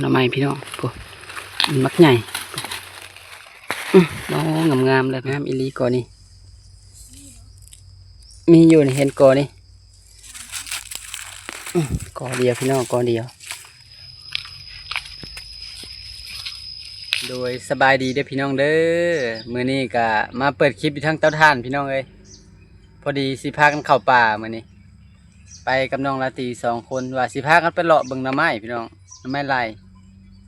ໜໍ່ໄມ້ພີ່ນ້ອງ ໂອ້ ມັນບັກໃຫຍ່ ອື ໂອ້ ງາມໆເລີຍ ງາມອີ່ຫຼີ ກໍນີ້ ມີຢູ່ນີ້ ເຫັນກໍນີ້ ອື ກໍດຽວພີ່ນ້ອງ ກໍດຽວ. ໂດຍ ສະບາຍດີເດີພີ່ນ້ອງເດີ ມື້ນີ້ກະມາເປີດຄລິບຢູ່ທາງເຕົາຖ່ານພີ່ນ້ອງເອີຍ ພໍດີຊິພາກັນເຂົ້າປ່າມື້ນີ້ ໄປກັບນ້ອງລາຕີສອງຄົນ ວ່າຊິພາກັນໄປເລາະເບິ່ງໜໍ່ໄມ້ພີ່ນ້ອງ ໜໍ່ໄມ້ໄລ່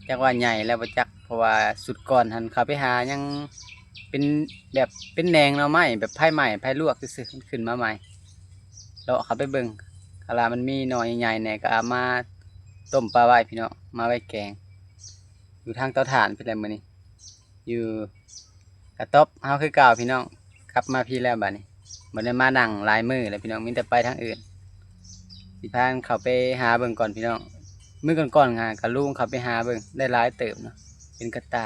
ຈັກວ່າໃຫຍ່ແລ້ວບໍ່ຈັກ ເພາະວ່າຊຸດກ່ອນຫັ້ນເຂົ້າໄປຫາຍັງເປັນແບບເປັນແໜງໜໍ່ໄມ້ ແບບໄຟໄໝ້ໄຟລວກຊື່ໆ ມັນຂຶ້ນມາໃໝ່ ເລາະເຂົ້າໄປເບິ່ງ ຄັນວ່າມັນມີໜໍ່ໃຫຍ່ໆແດ່ກໍເອົາມາຕົ້ມປາໄວ້ພີ່ນ້ອງ ມາໄວ້ແກງ ຢູ່ທາງເຕົາຖ່ານພຸ້ນແຫຼະມື້ນີ້ ຢູ່ກະຕ໊ອບເຮົາຄືເກົ່າພີ່ນ້ອງ ກັບມາພີ້ແລ້ວບາດນີ້ ບໍ່ໄດ້ມານັ່ງຫຼາຍມື້ແລ້ວພີ່ນ້ອງ ມີແຕ່ໄປທາງອື່ນ ຊິພາກັນເຂົ້າໄປຫາເບິ່ງກ່ອນພີ່ນ້ອງ ມື້ກ່ອນໆຫາກະລຸງເຂົ້າໄປຫາເບິ່ງ ໄດ້ຫຼາຍເຕີບເນາະ ເປັນກະຕ່າ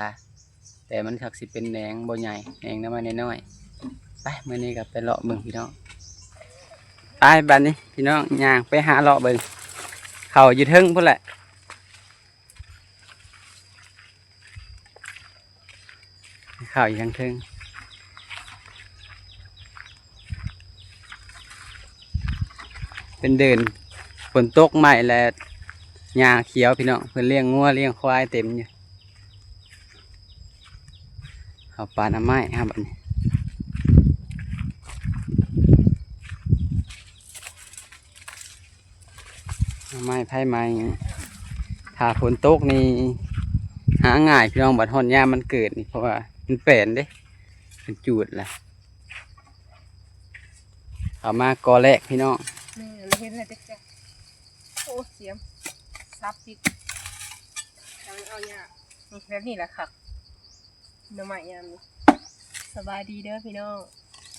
ແຕ່ມັນຄັກຊິເປັນແໜງບໍ່ໃຫຍ່ ແໜງໜໍ່ໄມ້ນ້ອຍໆ ໄປ ມື້ນີ້ກໍໄປເລາະເບິ່ງພີ່ນ້ອງ ໄປ ບາດນີ້ພີ່ນ້ອງ ຍ່າງໄປຫາເລາະເບິ່ງ ເຂົ້າຢູ່ເທິງພຸ້ນແຫຼະ ເຂົ້າຢູ່ທາງເທິງ ເປັນເດີ່ນ ຝົນຕົກໃໝ່ແລ້ວ ຫຍ້າຂຽວພີ່ນ້ອງ ເພິ່ນລ້ຽງງົວລ້ຽງຄວາຍເຕັມຢູ່ ເຂົ້າປ່າໜໍ່ໄມ້ເຮົາບາດນີ້ ໜໍ່ໄມ້ໄຟໄໝ້ ຖ້າຝົນຕົກນີ້ຫາງ່າຍພີ່ນ້ອງ ບັດຮອດຍາມມັນເກີດນີ້ ເພາະວ່າມັນແປນເດ້ ມັນຈູດລະ ເຂົ້າມາກໍແລກພີ່ນ້ອງ ແມ່ນ ເຫັນແລ້ວເດ້ ໂອ້ ສຽມ ສັບຕິດ ເອົາຍາກ ນີ້ ແບບນີ້ແຫຼະຄັກ ໜໍ່ໄມ້ຍາມນີ້ ສະບາຍດີເດີພີ່ນ້ອງ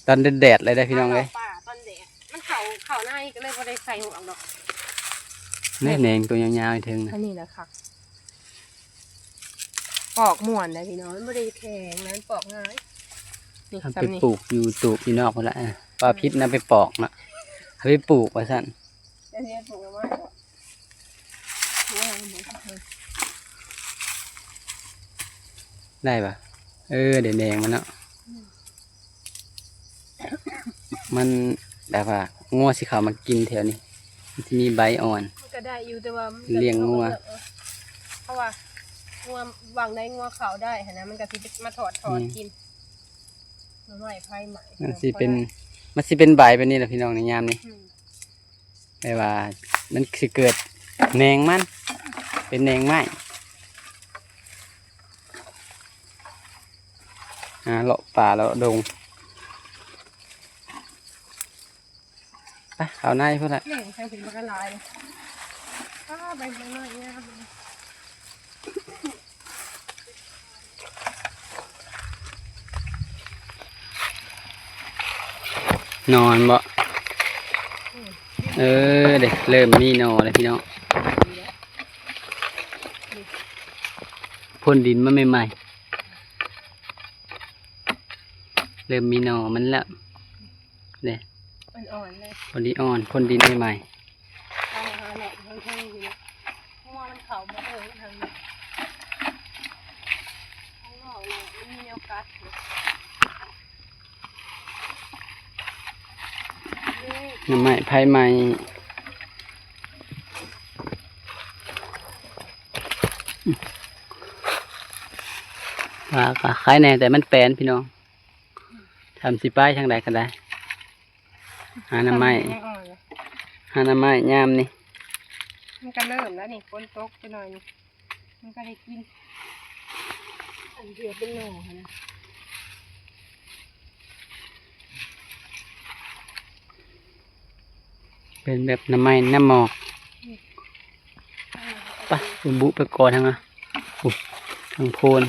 ຕອນແດດໆເລີຍເດ້ພີ່ນ້ອງເອີຍ ປ່າຕອນແດດ ມັນເຂົ້າ ເຂົ້າໃນກໍເລີຍບໍ່ໄດ້ໃສ່ໝວກດອກ ແໜງ ແໜງຕົວຍາວໆເທິງ ອັນນີ້ແຫຼະຄັກ ປອກມ່ວນໄດ໋ພີ່ນ້ອງ ມັນບໍ່ໄດ້ແຂງນະ ມັນປອກງ່າຍ ນີ້ ເອົາໄປ ສ່ຳນີ້ ປູກຢູ່ຕູບຢູ່ນອກພຸ້ນລະ ເອີ ວ່າຜິດນຳໄປປອກເນາະ ເອົາໄປປູກວ່າຊັ້ນ ແຕ່ຊິໄປປູກໜໍ່ໄມ້ບໍ? ໄດ້ປະ? ເອີ ແດງໆມັນເນາະ ອືມ ມັນແບບວ່າງົວຊິເຂົ້າມາກິນແຖວນີ້ ມັນຊິມີໃບອ່ອນ ມັນກໍໄດ້ຢູ່ ແຕ່ວ່າມັນກໍ ລ້ຽງງົວ ເພາະວ່າງົວຫວ່າງໃດງົວເຂົ້າໄດ້ຫັ້ນນະ ມັນກໍຊິມາຖອດ ອືມ ຖອດກິນ ໜໍ່ໄມ້ໄຟໄໝ້ ມັນຊິເປັນ ມັນຊິເປັນໃບແບບນີ້ລະພີ່ນ້ອງ ໃນຍາມນີ້ ອືມ ແປວ່າມັນຊິເກີດແໜງມັນ ເປັນແໜງໄມ້ ຫາເລາະປ່າເລາະດົງ ໄປ ເຂົ້າໃນພຸ້ນລະ ແໜງທາງເປັນບັກຫຼາຍ ອ້າ ໃບນ້ອຍງາມ ໜໍ່ບໍ່? ເອີ ເດ້ ເລີ່ມມີໜໍ່ແລ້ວພີ່ນ້ອງ ພົ້ນດິນມາໃໝ່ໆ ເລີ່ມມີໜໍ່ມັນແລ້ວ ເດ້ ອ່ອນໆເລີຍ ພໍດີອ່ອນ ພົ້ນດິນໃໝ່ໆ ເອົາຫາເລາະເທິງໆຢູ່ເນາະ ເພາະວ່າມັນເຂົ້າມາເທິງທາງນີ້ ຂ້າງນອກນີ້ມັນມີແນວກັດຢູ່ ໜໍ່ໄມ້ໄຟໄໝ້ ວ່າກໍໄຄແດ່ ແຕ່ມັນແປນພີ່ນ້ອງ ທຳຊິໄປທາງໃດກໍໄດ້ ຫາໜໍ່ໄມ້ ມັນຍັງອ່ອນຢູ່ ຫາໜໍ່ໄມ້ຍາມນີ້ ມັນກໍເລີ່ມແລ້ວນີ້ ຝົນຕົກຈັກໜ້ອຍນີ້ ມັນກໍໄດ້ກິນ ອັນດຽວເປັນໜໍ່ຫັ້ນນະ ເປັນແບບໜໍ່ໄມ້ນ້ຳໝອກ ອືມ ໄປ ບຸໄປກ່ອນທາງນະ ໂອ້ ທາງໂພນ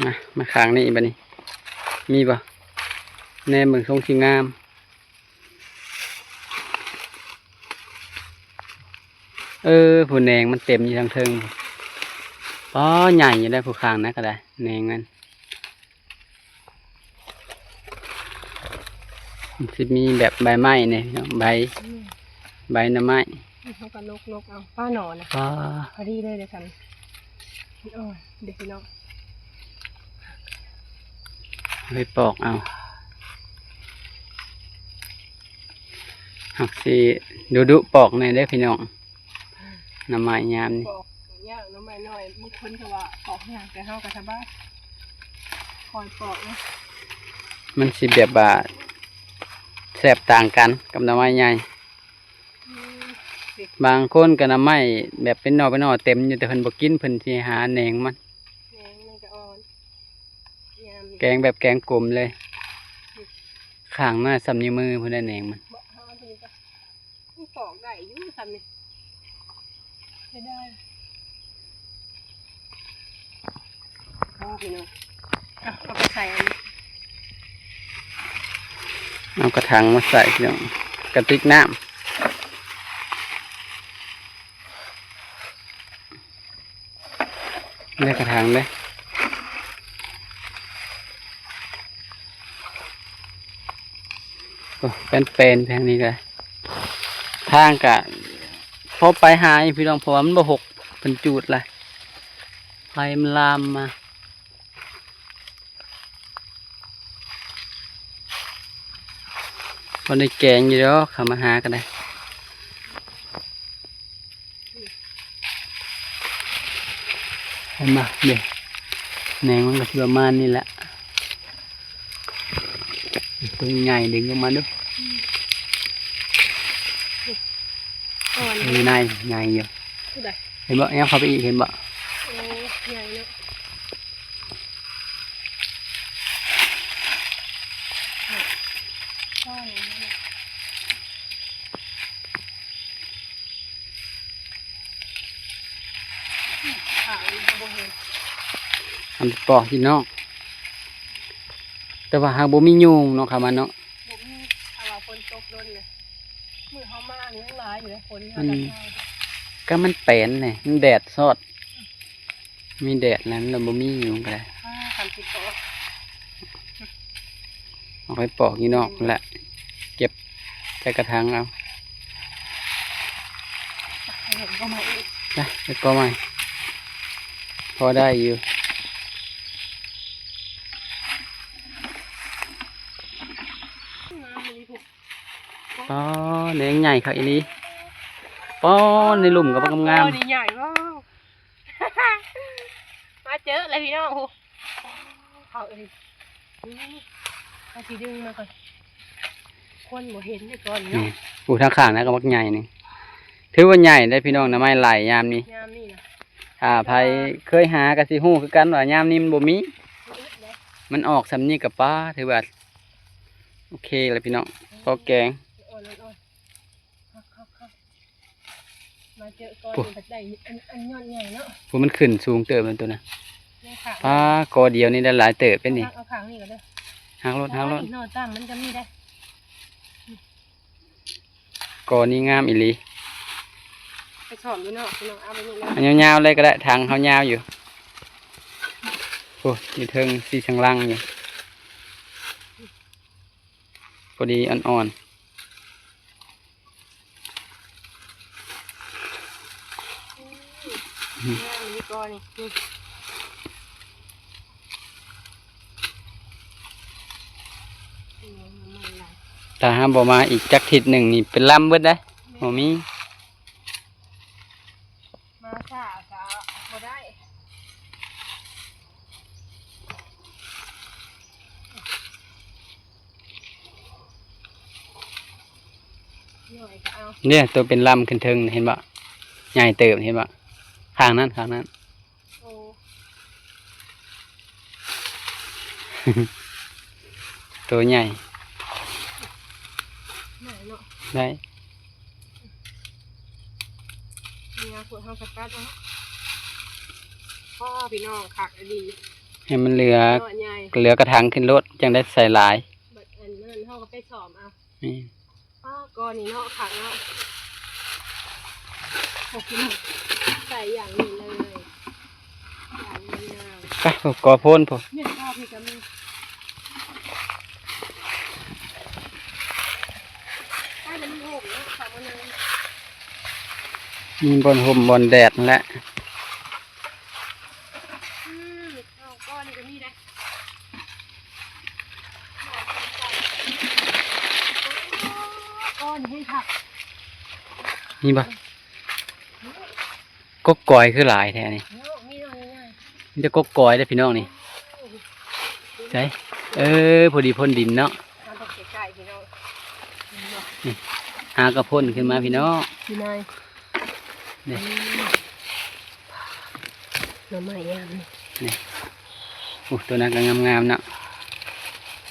ມາ ມາຂ້າງນີ້ບາດນີ້ ມີບໍ່? ແນມເບິ່ງ ຊົງຊິງາມ ເອີ ຜູ້ແໜງມັນເຕັມຢູ່ທາງເທິງ ປໍ ໃຫຍ່ຢູ່ໄດ໋ ຜູ້ຂ້າງນັ້ນກໍໄດ້ ແໜງມັນ. ມັນຊິມີແບບໃບໄມ້ແດ່ເນາະ ໃບ ອືມ ໃບໜໍ່ໄມ້ ເຮົາກໍຫຼົກໆເອົາ ປ້າໜໍ່ນະ ປ້າ ພໍດີເລີຍເດ້ຊັ້ນ. ໂອ້ຍ ເດ້ພີ່ນ້ອງ ໄປປອກເອົາ ຮັກຊິດຸໆປອກແດ່ເດີພີ່ນ້ອງ. ໜໍ່ໄມ້ຍາມນີ້ ປອກຍາກ ໜໍ່ໄມ້ນ້ອຍ ບາງຄົນກໍວ່າປອກຍາກ ແຕ່ເຮົາກໍສະບາຍ ຄ່ອຍປອກເນາະ. ມັນຊິແບບວ່າແຊບຕ່າງກັນກັບໜໍ່ໄມ້ໃຫຍ່. ອືມ ບາງຄົນກໍໜໍ່ໄມ້ແບບເປັນໜໍ່ເປັນໜໍ່ເຕັມຢູ່ ແຕ່ເພິ່ນບໍ່ກິນ ເພິ່ນຊິຫາແໜງມັນ ແໜງມັນກໍອ່ອນ ຍາມນີ້ ແກງແບບແກງກົມເລີຍ ອືມ ຂ້າງໜ້າສ່ຳນິ້ວມືພຸ້ນແຫຼະແໜງມັນ ບໍ່ ເຮົາເອົາຕົວນີ້ກ່ອນ. ມັນປອກໄດ້ຢູ່ສ່ຳນີ້ ໃຊ້ໄດ້. ໂອ້ ພີ່ນ້ອງ ເອົາ ເອົາໄປໃສ່ອັນນີ້ ເອົາກະຖັງມາໃສ່ພີ່ນ້ອງ ກະຕິກນ້ຳ. ໃນກະຖາງເດ້ ໂອ້ ແປ້ນໆ ທາງນີ້ກະ ທາງກະພໍໄປຫາຢູ່ພີ່ນ້ອງ ເພາະວ່າມັນບໍ່ຫົກ ເພິ່ນຈູດລະ ໄຟມັນລາມມາ. ບໍ່ໄດ້ແກງຢູ່ດອກ ເຂົ້າມາຫາກໍໄດ້ ເຫັນບໍ່ເດ້ ແໜງມັນກໍຊິປະມານນີ້ແຫຼະ ຕົວໃຫຍ່ດຶງອອກມາດູ ອ່ອນ ຢູ່ໃນໃຫຍ່ຢູ່ ຜູ້ໃດ ເຫັນບໍ່ ແອມເຂົ້າໄປອີກ ເຫັນບໍ່ ໂອ້ ໃຫຍ່ເນາະ. ອັນປອກພີ່ນ້ອງ ແຕ່ວ່າຫາກບໍ່ມີຍຸງເນາະ ເຂົ້າມາເນາະ ບໍ່ມີ ຖ້າວ່າຝົນຕົກດົນນະ ມື້ເຮົາມານີ້ຍັງຫຼາຍຢູ່ເດ້ ຝົນ ມັນ ກໍມັນແປນແຫຼະ ມັນແດດຊອດ ມີແດດແລ້ວ ມັນບໍ່ມີຍຸງກໍໄດ້ ອ່າ ຄັນຊິປອກ ເອົາໄປປອກຢູ່ນອກພຸ້ນແຫຼະ ເກັບໃສ່ກະຖາງເອົາ ເອົາກໍໃໝ່ອີກ ໄປ ເອົາກໍໃໝ່ ພໍໄດ້ຢູ່ ງາມອີ່ຫຼີພຸ້ນ ອໍ ແໜງໃຫຍ່ຄັກອີ່ຫຼີ ອໍ ໃນລຸ່ມກໍບັກງາມໆ ໂອ້ ນີ້ໃຫຍ່ ວ້າວ ມາເຈີແລ້ວພີ່ນ້ອງ ໂອ້ ເຂົາເອີຍ ນີ້ໆ ເຮົາຊິດຶງມາກ່ອນ ຄົນບໍ່ເຫັນເດ້ຕອນນີ້ເນາະ ນີ້ ໂອ້ ທາງຂ້າງນັ້ນກໍບັກໃຫຍ່ນີ້ ຖືວ່າໃຫຍ່ເດ້ພີ່ນ້ອງ ໜໍ່ໄມ້ໄຫຼຍາມນີ້ ຍາມນີ້ນະ ຖ້າໃຜເຄີຍຫາກໍຊິຮູ້ຄືກັນວ່າຍາມນີ້ມັນບໍ່ມີ ມັນອອກສ່ຳນີ້ກໍປ້າ ຖືວ່າໂອເຄແລ້ວພີ່ນ້ອງ ພໍແກງ ອ່ອນໆ ຄັກໆ ມາເຈີກ່ອນ ໂອ້ ນີ້ໄດ້ອັນ ອັນຍອດໃຫຍ່ເນາະ ໂອ້ ມັນຂຶ້ນສູງເຕີບແມ່ນໂຕນະ ນີ້ຄ່ະ ປ້າ ກໍດຽວນີ້ໄດ້ຫຼາຍເຕີບເດ້ນີ້ ເອົາຂ້າງນີ້ກໍໄດ້ ຫັກໂລດ ຫັກໂລດ ໂອ້ຍ ໜໍ່ຕ່ຳມັນກໍມີໄດ້ ກໍນີ້ງາມອີ່ຫຼີ ໄປສອມຢູ່ເນາະ ພີ່ນ້ອງ ເອົາໄປນີ້ເນາະ ເອົາຍາວໆເລີຍກໍໄດ້ ຖັງເຮົາຍາວຢູ່ ໂອ້ ຢູ່ເທິງສີສັງລັງຢູ່ ພໍດີອ່ອນໆ ອືມ ນີ້ກໍນີ້ ນີ້ ຖ້າຫາກບໍ່ມາອີກຈັກທິດໜຶ່ງນີ້ເປັນລຳເບິດເດ້ ບໍ່ມີ ມາຊ້າກໍບໍ່ໄດ້ ໜ້ອຍກໍເອົາ ເດ້ ໂຕເປັນລຳຂຶ້ນເທິງ ເຫັນບໍ່ ໃຫຍ່ເຕີບ ເຫັນບໍ່ ຂ້າງນັ້ນ ຂ້າງນັ້ນ ໂອ້ ໂຕໃຫຍ່ ໄດ້ເນາະ ໄດ້ ເນຍ ພວກເຮົາກໍຕັດເອົາ ພໍພີ່ນ້ອງ ຄັກອີ່ຫຼີ ໃຫ້ມັນເຫຼືອ ເນາະ ໃຫຍ່ ເຫຼືອກະຖັງຂຶ້ນໂລດ ຈັ່ງໄດ້ໃສ່ຫຼາຍ ບັດອັນນັ້ນເຮົາກໍໄປສອມເອົາ ນີ້ ອໍ ກໍນີ້ເນາະ ຄັກເນາະ ໂອ້ ພີ່ນ້ອງ ໃສ່ຢ່າງນີ້ເລີຍ ຢ່າງງາມໆ ໄປ ພຸ້ນ ກໍໂພນພຸ້ນ ນີ້ກໍພີ່ກໍມີ ໂ ມີບ່ອນຮົ່ມບ່ອນແດດຫັ້ນແຫຼະ. ອືມ ເອົາ ກ້ອນນີ້ກໍມີໄດ໋ ກ້ອນນີ້ແຮງຄັກ. ມີບໍ່? ກົກກອຍຄືຫຼາຍແທ້ນີ້? ໂອ້ ມີນ້ອຍໃຫຍ່ ມີແຕ່ກົກກອຍເດ້ພີ່ນ້ອງນີ້. ໃສ? ເອີ ພໍດີພົ້ນດິນເນາະ. ມາເບິ່ງໃກ້ໆ ພີ່ນ້ອງ ນີ້ ຫາກະພົ້ນຂຶ້ນມາພີ່ນ້ອງ ພີ່ນ້ອຍ ນີ້ ອືມ ໜໍ່ໄມ້ງາມນີ້ ນີ້. ໂອ້ ໂຕນັ້ນກໍງາມໆ ເນາະ.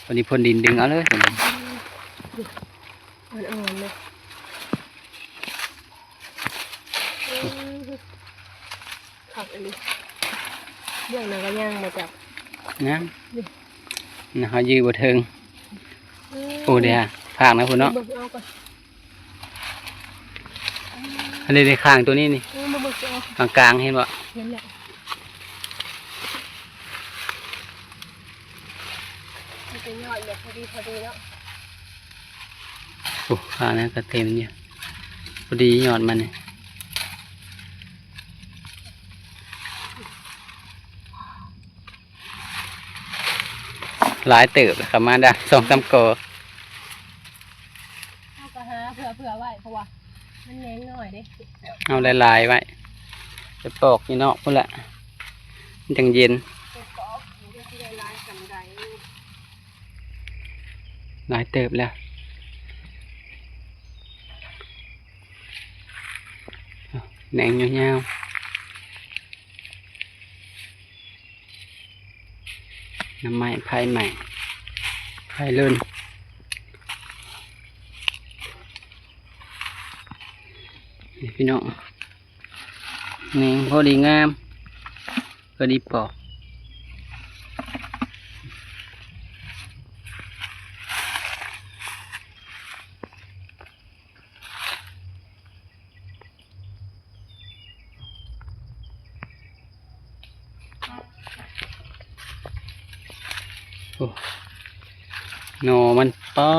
ວັນນີ້ພົ້ນດິນດຶງເອົາເລີຍ ອືມ ອ່ອນໆ ເລີຍ. ອືມ ຄັກອີ່ຫຼີ. ເບື້ອງນັ້ນກໍຍັງບໍ່ຈັບ ຍັງ ນີ້ ນະ ເຮົາຢື້ບໍ່ເຖິງ. ອືມ ໂອ້ ເດ ພາກນະພຸ້ນເນາະ. ເບິ່ງເອົາກ່ອນ ອັນນີ້ ນີ້ ຂ້າງຕົວນີ້ນີ້ ອືມ ເບິ່ງໆ ເອົາ ກາງໆ ເຫັນບໍ່? ເຫັນແລ້ວ ມັນເປັນຍອດແບບພໍດີໆ ເນາະ. ໂອ້ ຂ້າງນັ້ນກໍເຕັມຢູ່ ພໍດີຍອດມັນນີ້. ຫຼາຍເຕີບແລ້ວ ເຂົ້າມາໄດ້ສອງສາມກໍ ເຮົາກໍຫາເຜື່ອໆ ໄວ້ ເພາະວ່າມັນແຍງນ້ອຍເດ້. ເອົາຫຼາຍໆ ໄວ້ ໄປປອກຢູ່ນອກພຸ້ນແຫຼະ ມັນຈັ່ງເຢັນ. ໄປປອກ ມັນຈະຊິໄດ້ຫຼາຍສ່ຳໃດ. ຫຼາຍເຕີບແລ້ວ ແໜງຍາວໆ. ໜໍ່ໄມ້ ໄຜ່ໄມ້ ໄຜ່ເລີນ ນີ້ພີ່ນ້ອງ ແໜງພໍດີງາມ ພໍດີປອກ. ໂອ້ ໜໍ່ມັນ ປ້າ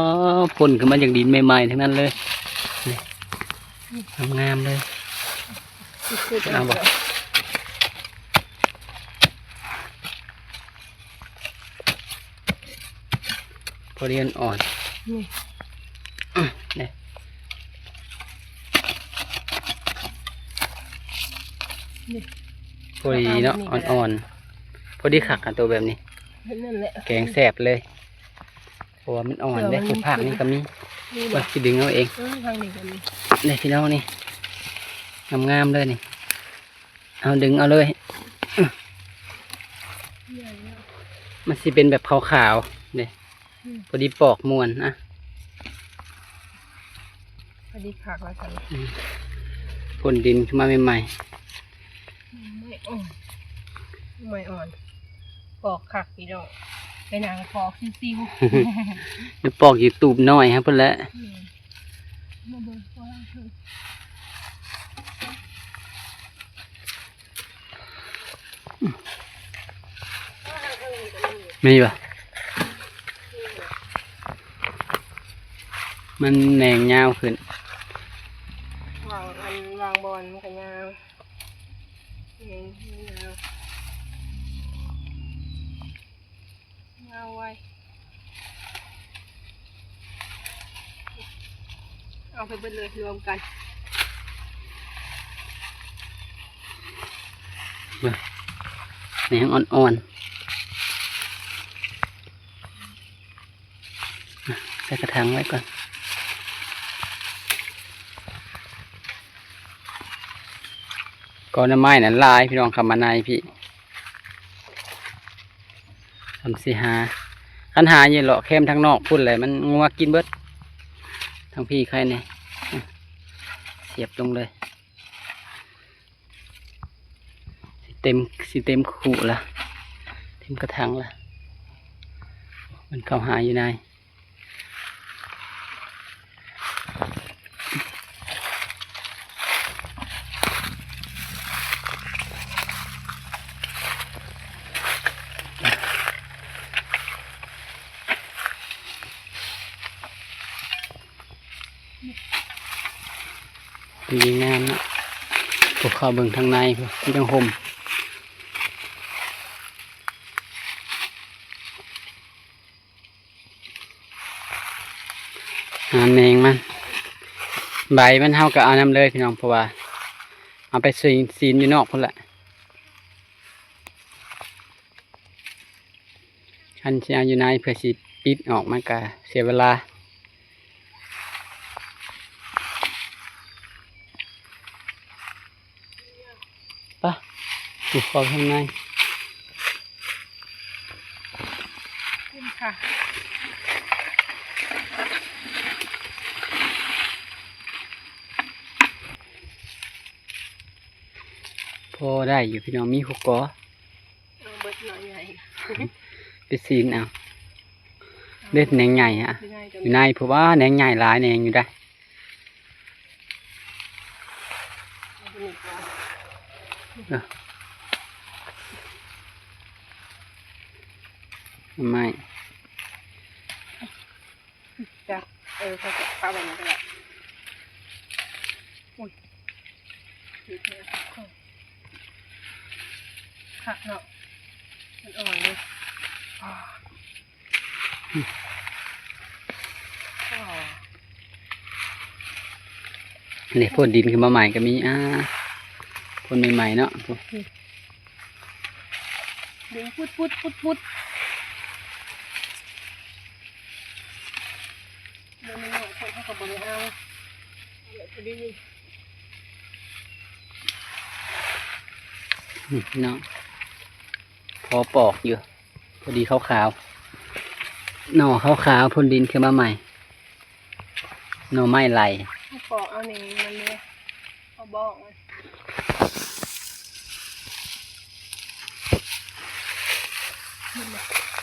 ພົ້ນຂຶ້ນມາຈາກດິນໃໝ່ໆ ທັງນັ້ນເລີຍ ນີ້ ງາມໆ ເລີຍ. ເອົາບໍ່? ພໍດີອ່ອນໆ ນີ້ ນີ້ ນີ້ ພໍດີເນາະ ອ່ອນໆ ພໍດີຄັກ ອັນໂຕແບບນີ້ ເຮັດນັ້ນແຫຼະ ແກງແຊບເລີຍ ເພາະວ່າມັນອ່ອນເດ້. ຜູ້ພາກນີ້ກໍມີ ນີ້ ວ່າຊິດຶງເອົາເອງ ເອີ ທາງນີ້ກໍມີ ນີ້ພີ່ນ້ອງ ນີ້ ງາມໆ ເລີຍນີ້. ເອົາ ດຶງເອົາເລີຍ ມັນຊິເປັນແບບຂາວໆ ເດ້ ອືມ ພໍດີປອກມ່ວນ ອະ ພໍດີຄັກແລ້ວຊັ້ນ ອືມ ພົ້ນດິນຂຶ້ນມາໃໝ່ໆ ໃໝ່ອ່ອນ ໃໝ່ອ່ອນ ປອກຄັກພີ່ນ້ອງ ໄປນັ່ງປອກຊິວໆ ໄປປອກຢູ່ຕູບນ້ອຍຫັ້ນພຸ້ນແຫຼະ ອືມ ມາເບິ່ງ ມີບໍ່? ມັນແໜງຍາວຂຶ້ນ ວາງອັນ ວາງບ່ອນມັນກໍຍາວ ແໜງຍາວ. ເອົາໄວ້ ເອົາໄປເບິດເລີຍ ລວມກັນ ນີ້ຍັງອ່ອນໆ ໃສ່ກະຖາງໄວ້ກ່ອນ ກໍໜໍ່ໄມ້ນັ້ນຫຼາຍ ພີ່ນ້ອງ ເຂົ້າມາໃນພີ້. ສ່ຳຊິຫາ ຄັນຫາຢູ່ເລາະແຄມທາງນອກພຸ້ນແຫຼະ ມັນງົວກິນເບິດ ທາງພີ້ໄຄແນ່ ສຽບລົງເລີຍ ຊິເຕັມ ຊິເຕັມຄຸລະ ເຕັມກະຖາງລະ ມັນເຂົ້າຫາຢູ່ໃນ. ນີ້ ດີງາມເນາະ. ພວກເຂົາເບິ່ງທາງໃນພຸ້ນ ມີແຕ່ຮົ່ມ. ຫາແໜງມັນ ໃບມັນເຮົາກໍເອົານຳເລີຍພີ່ນ້ອງ ເພາະວ່າເອົາໄປສີນຢູ່ນອກພຸ້ນແຫຼະ. ຄັນຊິເອົາຢູ່ໃນເພື່ອຊິປິດອອກ ມັນກະເສຍເວລາ. ໄປ ຢູ່ເຂົ້າທາງໃນ. ພໍໄດ້ຢູ່ພີ່ນ້ອງ ມີຫົວກໍ. ເອົາເບິດໜ່ວຍໃຫຍ່ ໄປສີນເອົາ. ເດັດແໜງໃຫຍ່ຮະ ຢູ່ໃນພຸ້ນວ່າ ແໜງໃຫຍ່ຫຼາຍແໜງຢູ່ໄດ໋. ເອີ ໄມ້ ຈ້ະ ເອີ ເຂົາເອົາໄວ້ນີ້ກໍໄດ້. ໂອ້ຍ ຄັກເນາະ ມັນອ່ອນເດ້. ອໍ ນີ້ ໂພນດິນຂຶ້ນມາໃໝ່ກໍມີ ອ່າ ໂພນໃໝ່ໆເນາະ. ດຶງປຸດໆໆໆ ມັນນ້ອຍໂພດ ເຮົາກໍບໍ່ໄດ້ເອົາ ເອົາແບບພໍດີ. ນີ້ເນາະ ພໍປອກຢູ່ ພໍດີຂາວໆ ໜໍ່ຂາວໆ ໂພນດິນຂຶ້ນມາໃໝ່. ໜໍ່ໄມ້ໄຫຼ ເຮົາປອກເອົານີ້ມັນເດ້ ເອົາບອກມັນ.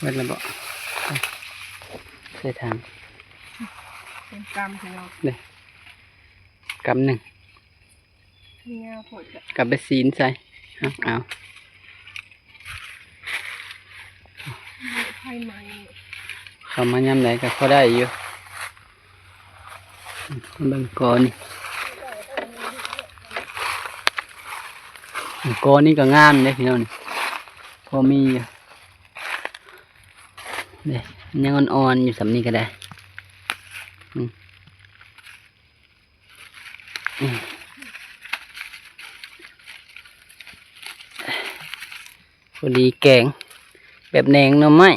ເບິດແລ້ວບໍ? ໃສ່ຖັງ ເປັນກຳພີ່ນ້ອງ ເດ້ ກຳໜຶ່ງ. ຍາວໂພດ ກະໄປສີນໃສ່ ເອົາ ເອົາ ໄຟໄໝ້ ເຂົ້າມາຍາມໃດກໍພໍໄດ້ຢູ່. ເບິ່ງກໍນີ້ ກໍນີ້ກໍງາມເດ້ພີ່ນ້ອງ ພໍມີຢູ່ເດ້ ຍັງອ່ອນໆຢູ່ ສ່ຳນີ້ກໍໄດ້. ອືມ ພໍດີແກງແບບແໜງໜໍ່ໄມ້.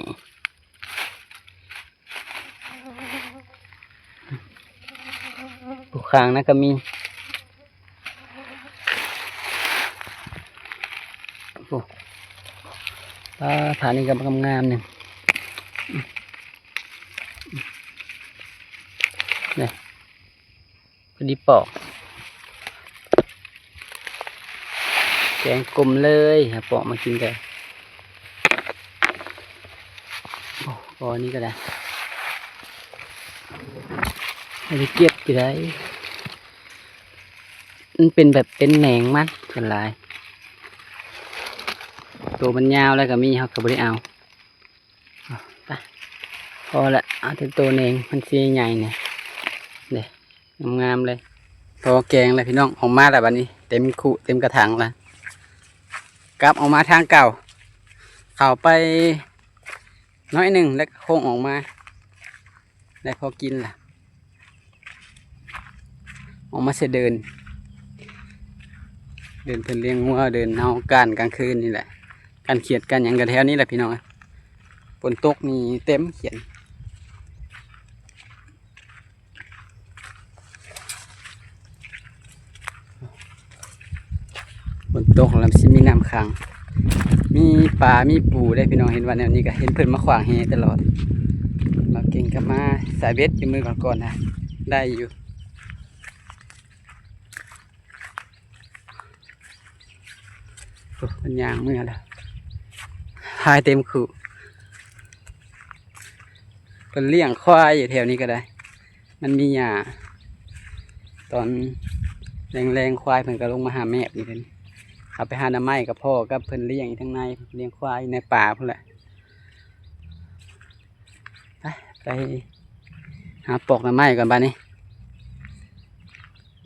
ຜູ້ຂ້າງນັ້ນກໍມີ ໂອ້ ອ່າ ຜານີ້ກໍງາມໆ ນີ້ ນີ້ ພໍດີປອກ ແກງກົມເລີຍ ຫາປອກມາກິນໄດ້. ໂອ້ ກໍນີ້ກໍໄດ້ ບໍ່ໄດ້ເກັບກໍໄດ້ ມັນເປັນແບບເປັນແໜງມັນສ່ວນຫຼາຍ ໂຕມັນຍາວແລ້ວກໍມີ ເຮົາກໍບໍ່ໄດ້ເອົາ. ໄປ ພໍລະ ເອົາແຕ່ໂຕແໜງມັນຊິໃຫຍ່ນີ້ ເດ້ ງາມໆ ເລີຍ. ພໍແກງແລ້ວພີ່ນ້ອງ ອອກມາແລ້ວບັດນີ້ ເຕັມຄຸເຕັມກະຖັງລະ ກັບອອກມາທາງເກົ່າ ເຂົ້າໄປໜ້ອຍໜຶ່ງ ແລ້ວກໍໂຄ້ງອອກມາ ໄດ້ພໍກິນລະ. ອອກມາໃສ່ເດີ່ນ ເດີ່ນເພິ່ນລ້ຽງງົວ ເດີ່ນເຮົາກ້ານກາງຄືນນີ້ແຫຼະ ກ້ານຂຽດກ້ານຫຍັງກໍແຖວນີ້ແຫຼະພີ່ນ້ອງ. ຝົນຕົກນີ້ເຕັມຂຽນ ຝົນຕົກແລ້ວຊິມີນ້ຳຂັງ ມີປາມີປູເດ້ພີ່ນ້ອງ. ເຫັນວ່າແນວນີ້ກໍເຫັນເພິ່ນມາຂວາງແຫຕະຫຼອດ. ບ່າວເກັ່ງກໍມາສາຍເບັດຢູ່ມື້ກ່ອນໆນະ ໄດ້ຢູ່. ໂອ້ ມັນຍ່າງເມືອແລ້ວ ພາຍເຕັມຄູ່. ເພິ່ນລ້ຽງຄວາຍຢູ່ແຖວນີ້ກໍໄດ້ ມັນມີຫຍ້າ ຕອນແລງໆ ຄວາຍເພິ່ນກໍລົງມາຫາແມບຢູ່ເດ້. ເຮົາໄປຫາໜໍ່ໄມ້ກໍພໍ້ກັບເພິ່ນລ້ຽງຢູ່ທາງໃນ ລ້ຽງຄວາຍໃນປ່າພຸ້ນແຫຼະ. ໄປ ໄປຫາປອກໜໍ່ໄມ້ກ່ອນບາດນີ້.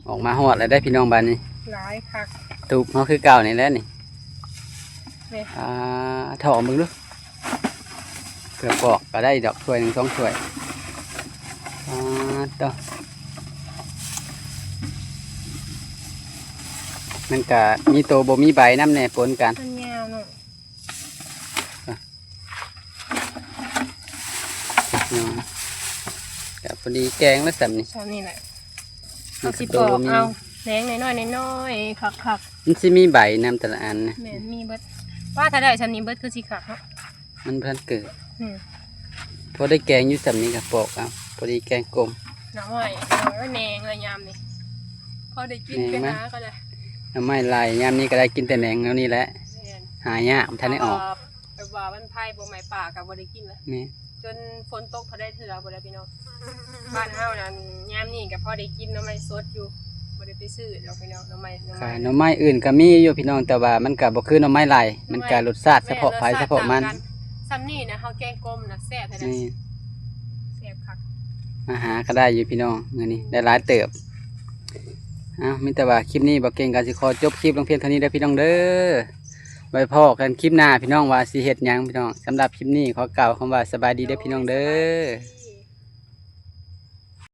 ອອກມາຮອດແລ້ວເດ້ພີ່ນ້ອງ ບາດນີ້ ຫຼາຍຄັກ ຕູບເຮົາຄືເກົ່ານີ້ແຫຼະນີ້ ນີ້ ອ່າ ຖອກເບິ່ງດູ ເກືອບປອກກໍໄດ້ດອກ ຖ້ວຍໜຶ່ງສອງຖ້ວຍ ອ່າ ໂຕ ມັນກະມີໂຕບໍ່ມີໃບນຳແດ່ປົນກັນ ມັນຍາວເນາະ ອ່ະ ເນາະ ກະພໍດີແກງແລ້ວສ່ຳນີ້ ສ່ຳນີ້ແຫຼະ ມັນ ເຮົາຊິປອກເອົາແໜງນ້ອຍໆ ນ້ອຍໆ ຄັກໆ ມັນຊິມີໃບນຳແຕ່ລະອັນນະ ແມ່ນ ມີເບິດ ວ່າຖ້າໄດ້ສ່ຳນີ້ເບິດຄືຊິຄັກເນາະ ມັນບໍ່ທັນເກີດ ອືມ ພໍໄດ້ແກງຢູ່ສ່ຳນີ້ກໍປອກເອົາ ພໍດີແກງກົມ ໜໍ່ໄມ້ ໜໍ່ໄມ້ແໜງລະຍາມນີ້ ພໍໄດ້ກິນ ແໜງ ໄປ ມັນ ຫາກໍໄດ້ ໜໍ່ໄມ້ຫຼາຍ ຍາມນີ້ກໍໄດ້ກິນແຕ່ແໜງແນວນີ້ແຫຼະ ແມ່ນ ຫາຍາກ ບໍ່ທັນໄດ້ອອກ ແບບວ່າມັນໄຟບໍ່ໄໝ້ປ່າກໍບໍ່ໄດ້ກິນລະ ແມ່ນ ຈົນຝົນຕົກພໍໄດ້ເທື່ອພຸ້ນແຫຼະພີ່ນ້ອງ ບ້ານເຮົານັ້ນຍາມນີ້ກໍພໍໄດ້ກິນໜໍ່ໄມ້ສົດຢູ່ ບໍ່ໄດ້ໄປຊື້ດອກພີ່ນ້ອງ ໜໍ່ໄມ້ ໜໍ່ໄມ້ ໜໍ່ໄມ້ອື່ນກໍມີຢູ່ພີ່ນ້ອງ ແຕ່ວ່າມັນກໍບໍ່ຄືໜໍ່ໄມ້ໄລ່ ມັນກໍລົດຊາດສະເພາະໃຜສະເພາະມັນ ສ່ຳນີ້ນະ ເຮົາແກງກົມນະແຊບແທ້ ນີ້ ແຊບຄັກ ມາຫາກໍໄດ້ຢູ່ພີ່ນ້ອງ ມື້ນີ້ໄດ້ຫຼາຍເຕີບ ເອົ້າ ມີແຕ່ວ່າຄລິບນີ້ບໍ່ເກັ່ງກໍຊິຂໍຈົບຄລິບລົງພຽງເທົ່ານີ້ເດີພີ່ນ້ອງເດີ ໄວ້ພໍ້ກັນຄລິບໜ້າພີ່ນ້ອງ ວ່າຊິເຮັດຫຍັງພີ່ນ້ອງ ສຳລັບຄລິບນີ້ຂໍກ່າວຄຳວ່າສະບາຍດີເດີພີ່ນ້ອງເດີ.